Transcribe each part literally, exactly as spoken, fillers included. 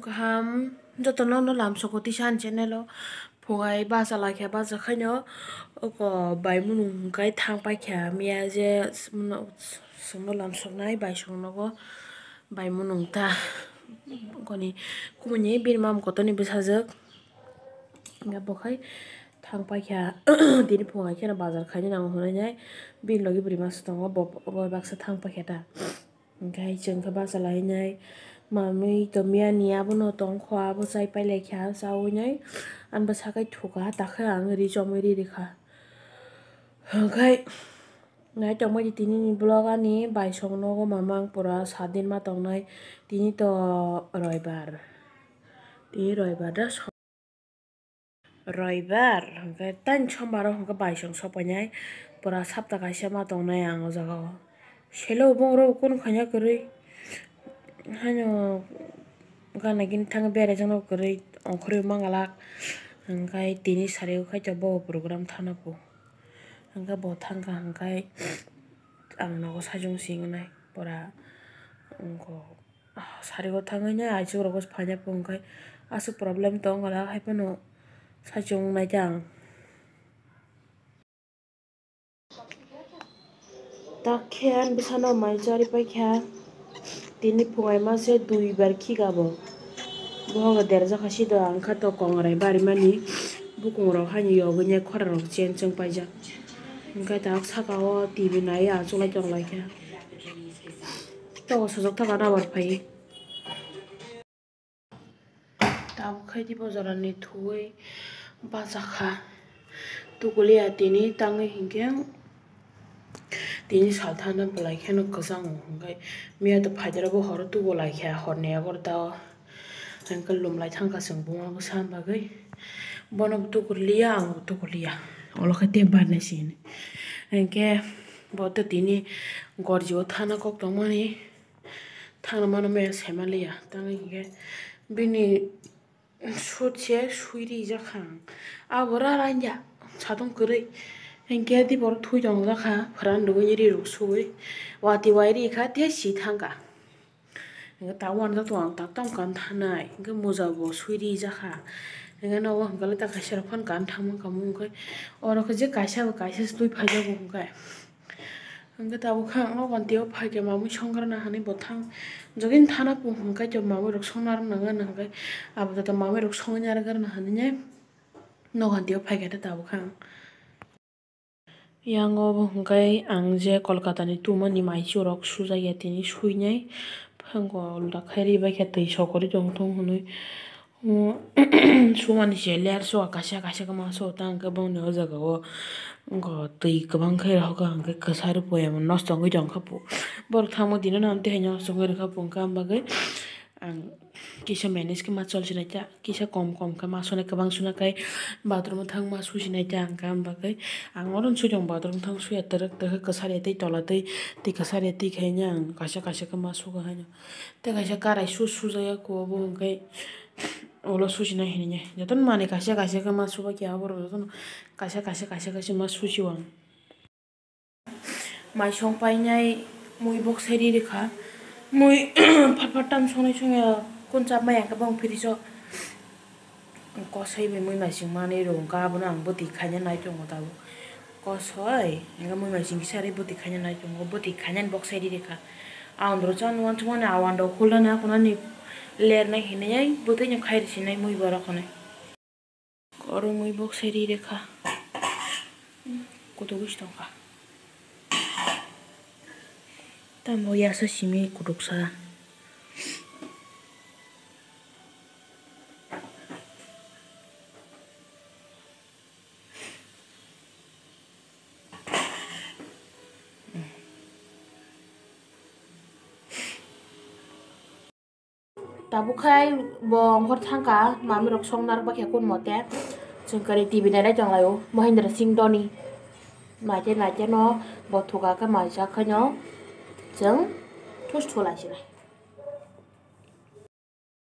Kaham jotono no lamsoko tisa ani channel o. Phungai bacha laikha, bacha khaino oko bai munung hwnkhe thang paikha miya je chwngno lamsoknai bai songnogo bai munung ta koni kumuni bini mam kotorni bwsajwk. Hingke bo khai thang paikha tini phungai kheno bazar khaina nango hwnwi nai bini logi bwrwi masa tongo bo baksa thang paikha ta. Hingke chwng khe bacha lainai manwi tongmiyani abono tongkho abo chai pailaikha chawi nai ani bwsakhe thuka takhe ang ri chomwi ri rikha. Hingke nai tongmani tini ni vlog ani bai song nogo mamang pura sadin ma tongnai tini to roibar tini roibar da. Roibar hwnkhe tani sombar o hwnkhe bai song sopainai pura sapta kaisa ma tongnai ang o jaga o. Selo bongro kunu khaina kwrwi haino gana gini thangwi beraijak no kwrwi ongkhorwi mangalak hwnkhe tini sari o khaito bo program thana po hwnkhe bo thangkha hwnkhe ang nogo sajung si wngnai pura wngkho. Sari o thangwi nai aichuk rok phaina pung khe aswk problem tong hala haiphano saichung nai ta ang. Takhe ani bwsano mai chari paikha tini phungai mase dui bar khika bo. Bohogo derjakha sido ang kha to kongrai barimani bukung rok haino yogwi nai khorang rok chen chwng paijak. Hwnkhe tak saka o T V nai achuk lai tong laikha. Tabuk sojak thaka rubber phai. Tabuk khai di bojorani thuwi bachakha. Tukuliya tini tangwi hinkhe tini salthano belai kheno kwchango hwnkhe miya to phaidara bo horo tubu laikha horni egarota o. Hwnkhe lum lai thangkha chwng buma bwsa bagwi bono tukurliya ang tukurliya olo khe tei barnai se hinwi. Hwnkhe bo to tini gorjio thana kok tongmani. Thangna mano maya saima liya tangwi hinkhe bini sut se sui rijak kha ang. Abo ra ranja satung kwrwi hinkhe di borok thui tongjak kha pran rwui ri ruk sui wati wai ri kha tei si thang kha. Hinkhe ta uanjak tongo ang tak tam kan thanai hinkhe moja bo sui rijak kha. Hinkhe nogo hinkhe ta kaisa rok phano kan thangma kamo hinkhe oro khe je kaisa bo kaisa se twi phaijago hinkhe. Hwnkhe tabuk khe ang nogo tei o phaikhe mamwi songkha rwna hinwi bo thang jogin thana pung hwnkhe mamwi rok songna rwna hwnkhe abo joto mamwi rok songwi narwkha rwna hinwi nogo tei o phaikhe tabuk khe ang. Yang o bo hwnkhe ang je Kolkata ni tumani maichwrok sujakya tini suinai phango ulta khe ribaikha twi sokorwi tongthung hinwi. Sumani se ler suka kaisa kaisa khe ma suo ta hwnkhe bongni o jaga o twi kwbang khe rw hwnkhe kwcharo poyamo nosto wngwi tongkha po borok thangma dino no amtwi hai nosto wngwi rwkha po hwnkhe am bagwi ang kisa manage khe ma chol sinai ta kisa kom kom khe ma suna kwbang suna khe bathroom o thang ma su sinai ta hwnkhe am bagwi ang oro sui tong bathroom thang suya twrwk twrwk kwchar ya tei tola twi twi kwchar ya twi khe ang kaisa kaisa khe ma sugo haino. Tei kaisa karai su sujak ya khe obo hwnkhe ulo susinai hinwi jotono manwi kaisa kaisa khe ma subak ya aborok jotono kaisa kaisa kaisa kaisa ma susi o ang. Mai song painai mui bok sai ri rikha mui phat phat tam songnai songya kun chap maya khe bong fridge o. Kosoi bai mui maising manwi rw hwnkha, abono ang bwtwi khaina nai tongo tabuk. Kosoi, hwnkhe mui maising kisa ri bwtwi khaina nai tongo, bwtwi khainani bok sai ri rikha. Awan rok chano uansukmani awan rok hulna nai khwnani lernai hinwi bwtwi no khai rw sinai mui borok hinwi. Oro mui bok sai ri rikha. Kutuk wis tongkha. Tamo yasa simi kutuksa. Tabuk khai bo ongkhor thangkha, mamirok song narwk bakhe kun mote. Chwng kwrwi T V nainai tonglaio, Mahendra Singh Dhoni. Naite naite no bo thuka khe maijak khaino chwng thus thulai sinai.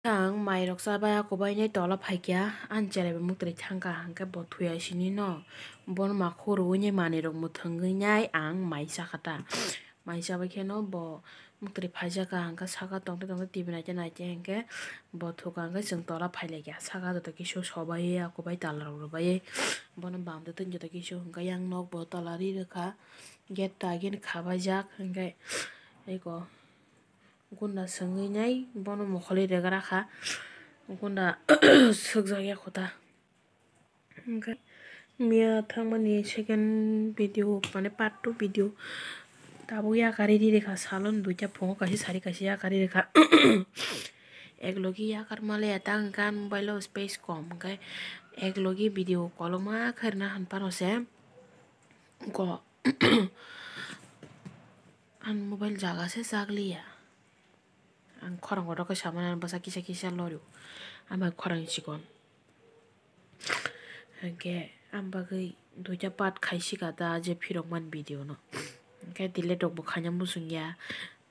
Ang mairok chabai ako bainai tola phaikha, ani cherai bai muktwi thangkha, hwnkhe bo thuya sini no. Bono ma khoro wngnai manwirok mwthangwi nai ang mai chakha ta. Mai chabai kheno bo muktri phaijak ka hwnkhe saka tongte tongte T V naite naite hwnkhe bo thuka hwnkhe chwng tola phailaikha. Saka joto kisu sobai ya kubai tala rok rwbai bono bam de twi joto kisu hwnkhe yang nok bo tola ri rwkha gate ta gini khabaijak hwnkhe eko gunda swngwi nai bono mokholi regra kha gunda swkjak ya kho ta. Hwnkhe miya thangmani second video mane part two video tabuk yakarwi ri rikha, saloni duita phungo kaisa sari kaisa yakarwi rikha. Ek logi yakar male ya ta hwnkhe ani mobile o space kom hwnkhe ek logi video kolokma khairokna hwnphano se go ani mobile jaga se chakliya. Ang khorang kotor khe samani ani bwsa kisa kisa lorio, ang bai khorang chikon. Hwnkhe ang bagwi duita part khaisika ta je phirokmani video no. Hwnkhe delete rokbo khaina muchungya,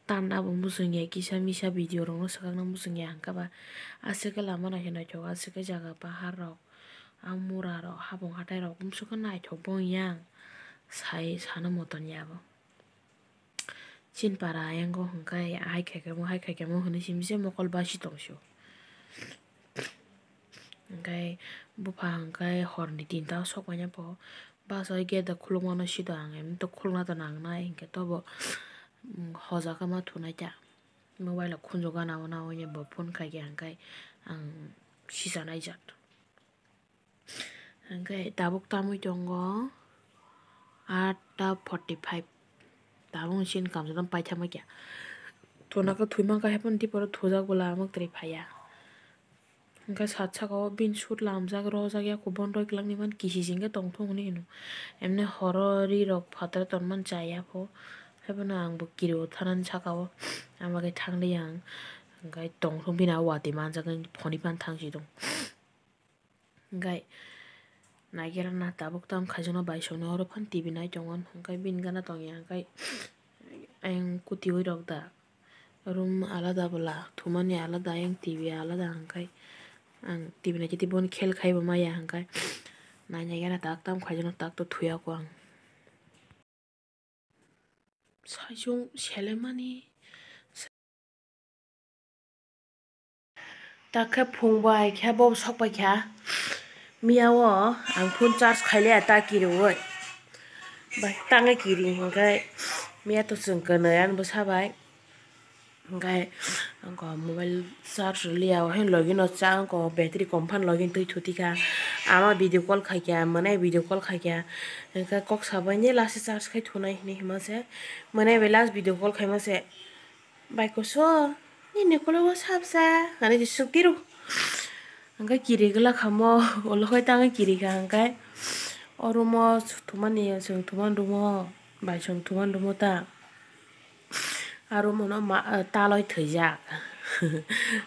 tanna bo muchungya, kisa misa video rokno swkakna muchungya, hwnkhe ba aswk khe lama naikhe naithok, aswk khe jaga pahar rok, ang mura rok, habong hatai rok, umswk khe naithok bo wngya ang sai sana moton ya bo. Chini para ayang o hwnkhe hai khaikhe mo hai khaikhe mo hwnwi simi se mokol basi tongsio. Hwnkhe bupha hwnkhe horni tinta o sok paina pho bachai gate da khulukmano sida ang emto khulukna da nangnai hwnkhe tobo hojakhe ma thunai ta mobile o khunju gana o na o bo phone khaikhe hwnkhe ang sisa naijak. Hwnkhe tabuk tamwi tongo atta forty five. Tabuk chini kamsa tang paithamakya. Thuna khe thwi mankha, haphano tiporo thujak bwla mwktwi phaiya. Hwnkhe sat saka o bini sut lamjak rojak ya, kubun rwi kwlangni man kisi se hwnkhe tongthok hwnwi hino. Emni horo ri rok phataro tonmani chaya pho. Haiphano ang bo kiriui thanani saka o. Ama khe thangliya ang. Hwnkhe tongthok bini a watwi manjak phone phano thangsi tong. Hwnkhe naikhe rwna tabuk tam khaijakno bai songni oro phano T V nai tongo, hwnkhe bini gana tongya, hwnkhe ayang kutiui rok da room alada bwla thumani alada, ayang T V alada, hwnkhe ang T V naikhe tei bono khel khaibo maya, hwnkhe nai naikhe rwna tak tam khaijakno tak to thuyako ang. Saichung selemani. Takhe phung bai khe bo sok pai kha. Miya o ang phone charge khai le ta kiriui. Bai tangwi kiri hwnkhe miya to chwng kwnwi ani bwsa bai. Hwnkhe ang mobile charge rwliya, o hai logi no chang ko battery kom phano logi twi thuti kha. Ama video call khai kha, mwnai video call khai kha. Hwnkhe kok sabaini last charge khai thunai hinwi hima se. Mwnai bai last video call khaima se. Bai koso, nini kologo sabsa, hinwi swk tiro. Hwnkhe kiri glak kha mo, ulo khai tangwi kiri kha hwnkhe. O room o thumani, chwng thumani room o, bai chwng thumani room o ta. A room o no ma, taloi thwijak.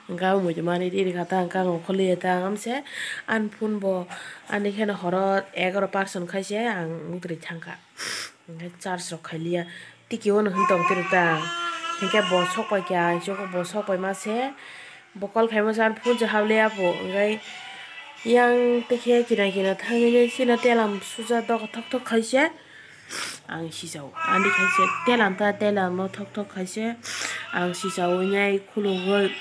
Hwnkhe o muitu manwi riri kha ta, hwnkhe ang ukhorli ya ta, ang se ani phone bo ani kheno horo egaroh percent khai se ang muktwi thang kha. Hwnkhe charge rok khai liya. Tiki o no hwn tong tiro ta. Hwnkhe bo sok pai kha, ang se bo sok pai ma se. Bo call khai ma se, ani phone se hap liya pho. Hwnkhe yang tei khe kina kina thangwi chini telam suja doga thok thok khai se. Ang sisa o. Ani khai se telam ta, telam o thok thok khai se. Ang sisa o nai khulugwi.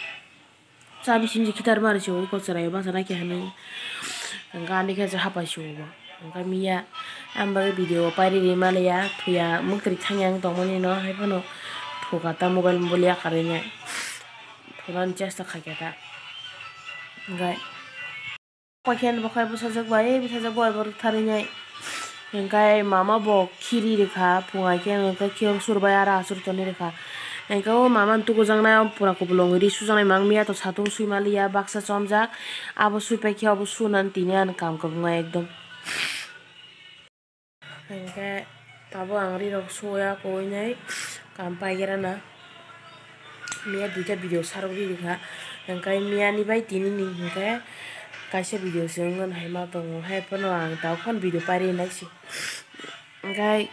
Chabi simi se khitar mari se o, eko chwrai o bachana keha nw. Hwnkhe ani khe se hapai se o bo. Hwnkhe miya, ang bagwi video o pairi ri maliya, thuya, mwktwi thangya wng tongmani no, haiphano thuka ta mobile mobile yakarwi nai. Thunani chesta khaikha ta. Hwnkhe. Pakhen bo khai bwsajak bai, bwsajak bai bo rwktharwi nai. Hwnkhe mama bo khiri rwkha, phungai khe hwnkhe khiyang sur bai aro asur toni rwkha. Hwnkhe o mama ni tukujaknai o pura kupulung ri sujaknai mang miya to satung sui maliya baksa chomjak. Abo sui paikhe obo sunani tini ani kam kwbangma ekdom. Hwnkhe tabuk ang ri rok suya kuinai kam paigera na. Miya duita video sarok ri rikha. Hwnkhe miya ni bai tini ni hwnkhe kaisa video se wngwi hai ma tongo. Hai phano ang tabuk phano video pairi nai se. Hwnkhe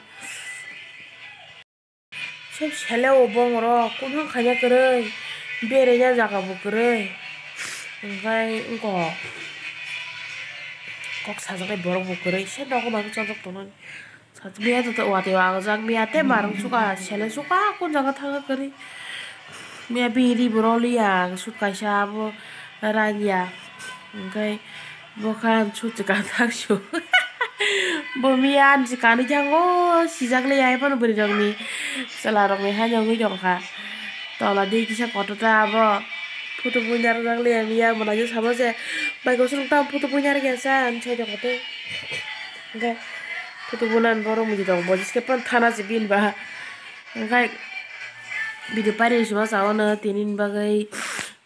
Sep sele o bong rok, kunu khaina kwrwi, bere ya jaga bo kwrwi. Hwnkhe wngkok kok sajaknai borok bo kwrwi, se nogo bai chajak tongnani. Miya to watwi wajak, miya te marwng suka, sele suka, kun jaga thangkha kwrwi. Miya bini ri bo rw liya, sut kaisa abo ranya. Hwnkhe bo kha sut swkang thang su. Bo miya ani swkang ni thango, sijak liya, hai phano bwrwi rokni chwla rokni haino wngwi tongkha. Tola di kisa kotor ta abo. Photo buina rwjak liya, miya bo naisuk sabo se, bai kosong tamo photo buina rwkhe sa, hinwi sai tongkha tei. Hwnkhe photo bunani borok muitu tongo, bo jiske phano thana se bini ba. Hwnkhe video pairi sima sa ono tini ni bagwi,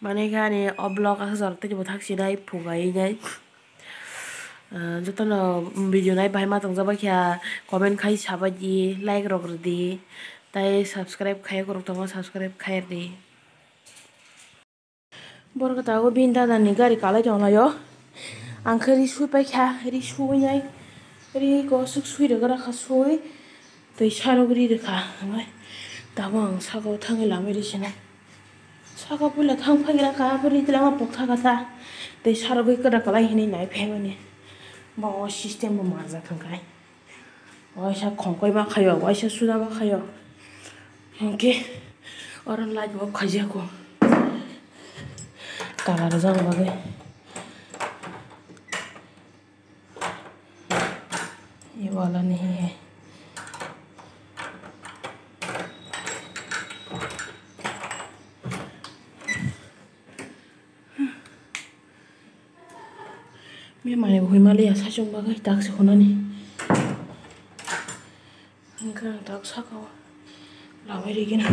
mane khe ani o vlog aswk jora tei bo thak sinai phunga inai. Ah, jotono video nai bahai ma tongjak bai kha comment khai sabai di, like rok rwdi, tei subscribe khaiya kwrwk tongo subscribe khai rwdi. Borok tabuk bini dada ni gari kalai tong laio. Ang khe ri sui paikha, ri sui nai, ri kosuk sui rwgwi rakha sui, twi sarok ri rwkha. Tabuk ang saka o thangwi lamai ri sina. Saka puila thang phai rwkha, ri twlangma pokthaka ta. Twi sarok ri kwrak kalai hinwi nai phaimani. Bo o system bo manjak thangkhai. Waisa khongkoi ma khaio, waisa suda ma khaio. Hwnkhe oro light bo khaijago. Tala rwjak bagwi. Ye wala ni he. Bini manwi bo hwnmaliya saichung bagwi tak se hwnani. Hwnkhe ang tak saka o lamai rigwino.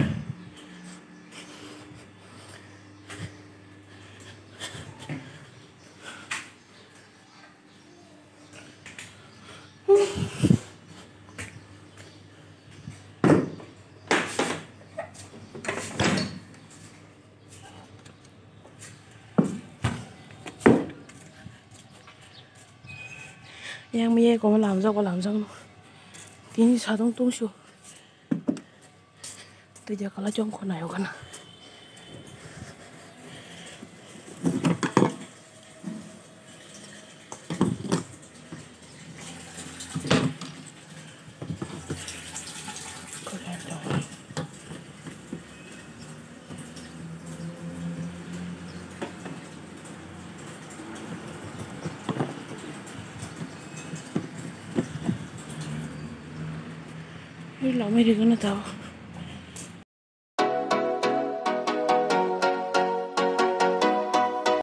Yang miya komo lamjak bo lamjak no. Tini sadong tungsu. Tei je kala chong khonai o gana. Lamai rigwno tabuk.